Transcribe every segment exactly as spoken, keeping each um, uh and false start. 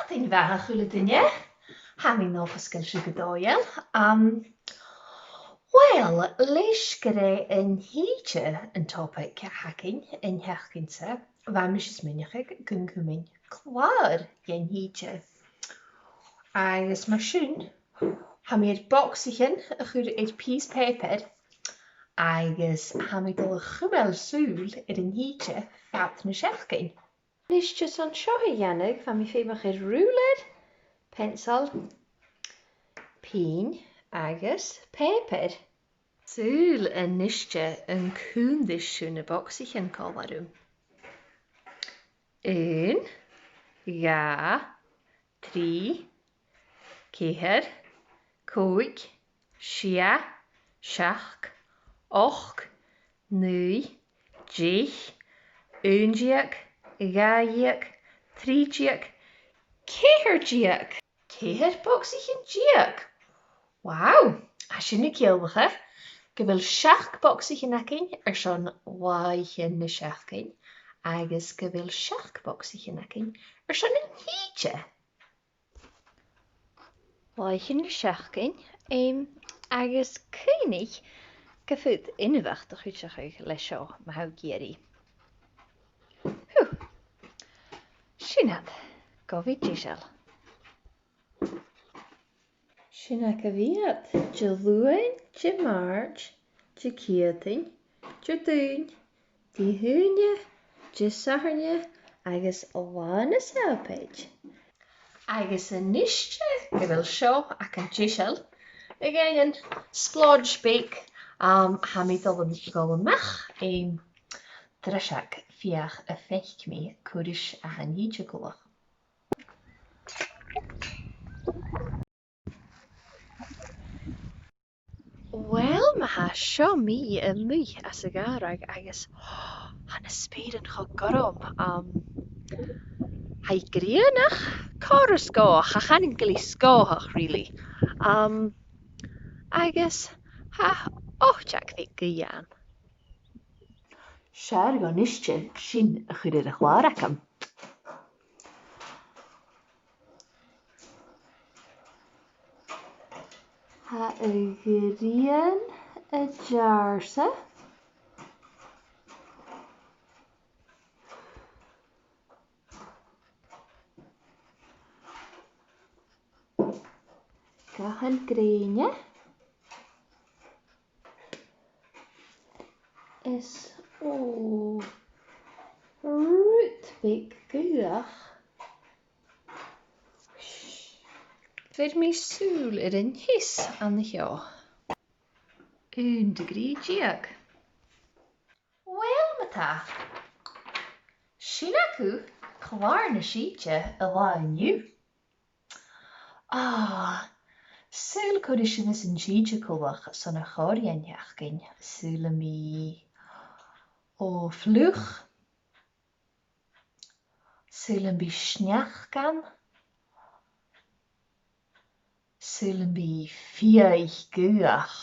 Madainn mhath a h-uile duine. Tha mi an dòchas gu bheil sibh gu dòigheil. Um, well, leis gur e an t-sìde an topaic a th' againn an t-seachdain-sa, bha mise a' smaoineachadh gun cumainn clàr dhen t-sìde. Agus mar sin, tha mi air bogsaichean a chur air pìos pàipear, agus tha mi a' dol a chumail sùil air an t-sìde fad na seachdain. A-nis, just son seo a dhèanamh, bha mi feumach air ruler, pencil, pinn agus pàipear. Saoil a-niste an cunnt sibh na bogsaichean còmhla rium. Aon, dhà, trì, ceithir, còig, sia, seachd, ochd, naoi, deich, aon deug, dhà dheug, trì deug, ceithir deug. Ceithir bogsaichean deug. Wow, tha sin a' ciallachadh gu bheil seachd bogsaichean againn airson làithean na seachdain, agus gu bheil seachd bogsaichean againn airson an t-sìde. Làithean na seachdain, em, agus cuimhnich gum faod inbheach do chuideachadh leis seo ma tha thu ag iarraidh. Whew. Sin iad, gu bhith deiseil. Sin agaibh iad, Diluain, Dimàirt, Diciadain, Diardaoin, Dihaoine, Disathairne agus Là na Sàbaid. Agus a-niste gu bheil seo agaibh deiseil, a' ghainnean splodge beag, um, tha mi a' dol a, dol a-mach, em, dreiseag feuch am faic mi cò ris a tha an t-sìde coltach. Uill, ma-thà, seo mi a-muigh anns a' ghàrradh agus tha na speuran cho gorm. Um, tha i grianach, còrr is sgòthach, ach chan eil i glè sgòthach, really. Um, agus tha oiteag bheag gaoth ann. 'S fheàrr dhomh a-niste sin a chur air a' chlàr agam. Tha a' ghrian a' deàrrsadh. Gathan grèine. Is, ò, rud beag gaoth. Bheir mi sùil air an teas an seo. Aon degree deug. Uill, ma-thà. Sin agaibh clàr na sìde an là an-diugh. Ah, saoil cò ris a bhios an t-sìde coltach son a' chòrr dhen t-seachdain. Saoil am bi, ò, fliuch. Saoil am bi sneachd ann. Saoil am bi fiadhaich gaoth.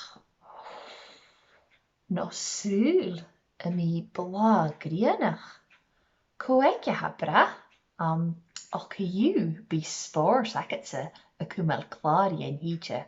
No saoil am bi blàth grianach. Cò aige a tha brath, um, ach co-dhiù bidh spòrs agadsa a' cumail clàr dhen t-sìde.